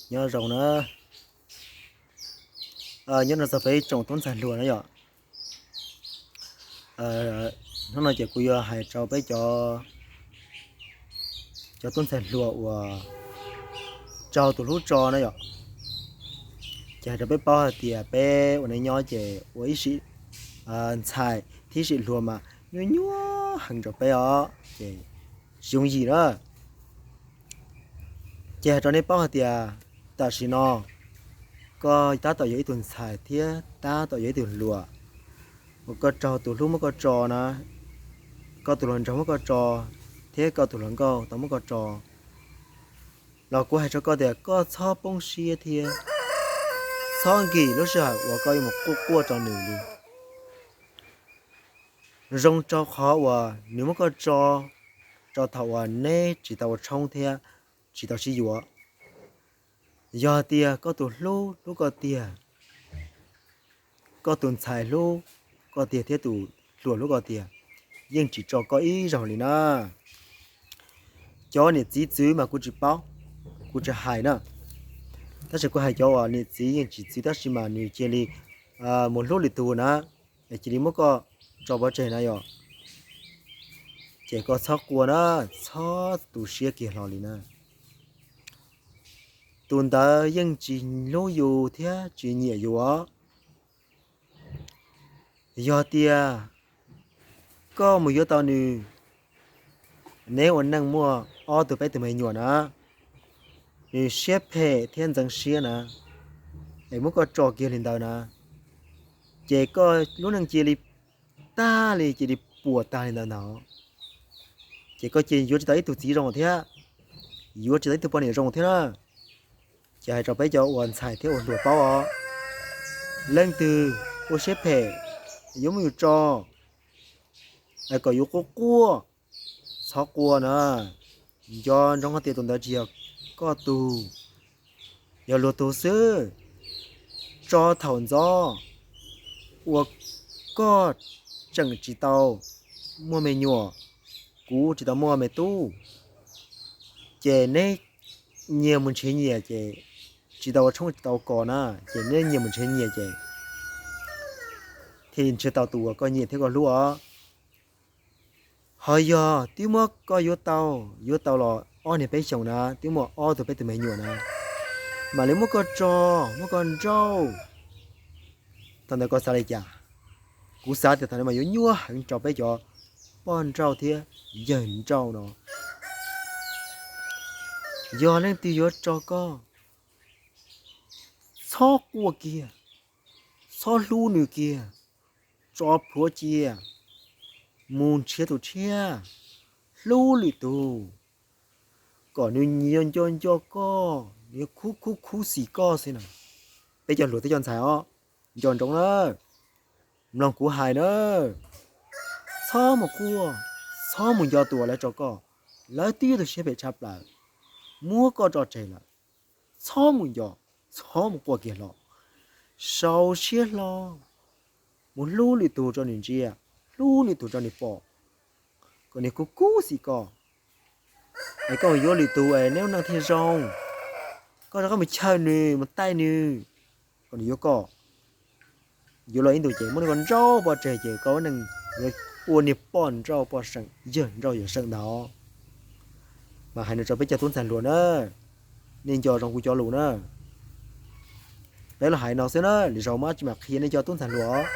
Nyob zoo na, nyob zoo txog peb tsoom tub ntxhais hluas na yom. Hnub no ces kuv yuav hais rau peb cov, cov tub ntxhais hluas uas raug tus hlub tso na yom. Ces hais rau peb paub hais tias peb ua neej nyob ces ua ib sim ntxhais thiab ib sim hluas mas nyuaj nyuaj heev rau peb os, ces tsis yooj yim na. Ces hais rau nej paub hais tias tam sim no koj tab tom yog ib tug ntxhais thiab tab tom yog ib tug hluas, uas koj raug tus hlub muab koj tso na, koj tus hluas nraug muab koj tso, thiab koj tus hluas nkauj tau muab koj tso, los kuv hais rau koj tias koj txhob poob siab thiab txhob nkim lub sij hawm uas koj yuav mus quaj quaj rau nws li. Zoo rau qhov uas nws muab koj tso rau thaum uas neb tsis tau ua tshoob thiab tsis tau sib yuav. Yog tias koj tus hlub hlub koj tiag, koj tus ntxhais hlub koj tiag thiab tus hluas hlub koj tiag, yeej tsis tso koj ib zaug li na. Cov niam txiv txwv mas kuv tsis paub, kuv tsis hais na. Tab sis kuv hais cov uas niam txiv yeej tsis txwv tab sis mas nws cia li mus hlub lwm tus na, es cia li muab koj tso pov tseg na yom, ces koj txhob quaj na, txhob tu siab kiag hlo li na. Tus ntawd yeej tsis hlub yus thiab tsis nyiam yus os. Yog tias koj mus yuav tau nws, neb ua neej muaj ob tug peb tug me nyuam na, nws siab phem thiab ntxeev siab na, es muab koj tso kiag li ntawd na, ces koj lub neej cia li tag li, cia li puas tag li ntawd ntag. Ces koj cia yuav tsis tau ib tug txiv zoo thiab, yuav tsis tau ib tug poj niam zoo thiab na. Ces hais rau peb cov uas ntxhais thiab uas hluas paub os, leej twg ua siab phem yuav muab yus tso kom yus quaj quaj, txhob quaj na. Nco ntsoov hais tias tus ntawd tsis yog koj tug, yog luag tug xwb. Tso thaum ntxov uas koj tseem tsis tau muaj me nyuam, kuv tsis tau muaj me tub, ces neb nyias mus nrhiav nyias ces tsis tau ua tshoob tsis tau kos na, ces neb nyias mus nrhiav nyias ces thiaj nrhiav tau tus uas koj nyiam thiab koj hlub os. Ho yog twb muab koj yuav tau, yuav tau los ob niag peb xyoos na, twb muaj ob tug peb tug me nyuam na, mam li muab koj tso, muab koj nrauj, thaum ntawd koj xav li cas? Kuv xav tias thaum ntawd mas yuav nyuaj heev rau peb cov poj nrauj thiab yawg nrauj no. Yog leej twg yuav tso koj, txhob quaj kiag, txhob hlub nws kiag, tso plhuav cia, mus nrhiav tus tshiab, hlub lwm tus, kom nws nyias nco nco koj, nws khub khub khub xim koj xwb na. Peb cov hluas thiab cov ntxhais os, nco ntsoov na, mloog kuv hais na, txhob mus quaj, txhob mus nco tus uas lawv tso koj, lawv twb yog tus siab phem tshaj plaws, muab koj tso tseg lawm, txhob mus nco, txhob mus quaj kiag hlo, sau siab hlo, mus hlub lwm tus rau nws ntsia, hlub lwm tus rau nws pom, kom nws kub kub xim koj. Es koj mus yuav lwm tus es neb lub neej thiaj zoo. Koj rov qab mus chaw nws, mus taij nws, kom nws yuav koj. Yuav los ib ntus ces muab nws koj nrauj pov tseg ces koj lub neej yuav ua niag poj nrauj poj seem, yawg nrauj yawg seem ntag. Mas hais no rau peb cov tub ntxhais hluas na, nej nco zoo kuv cov lus na. Peb los hais no xwb na, lwm zaus muaj dab tsi mam qhia nej cov tub ntxhais hluas os.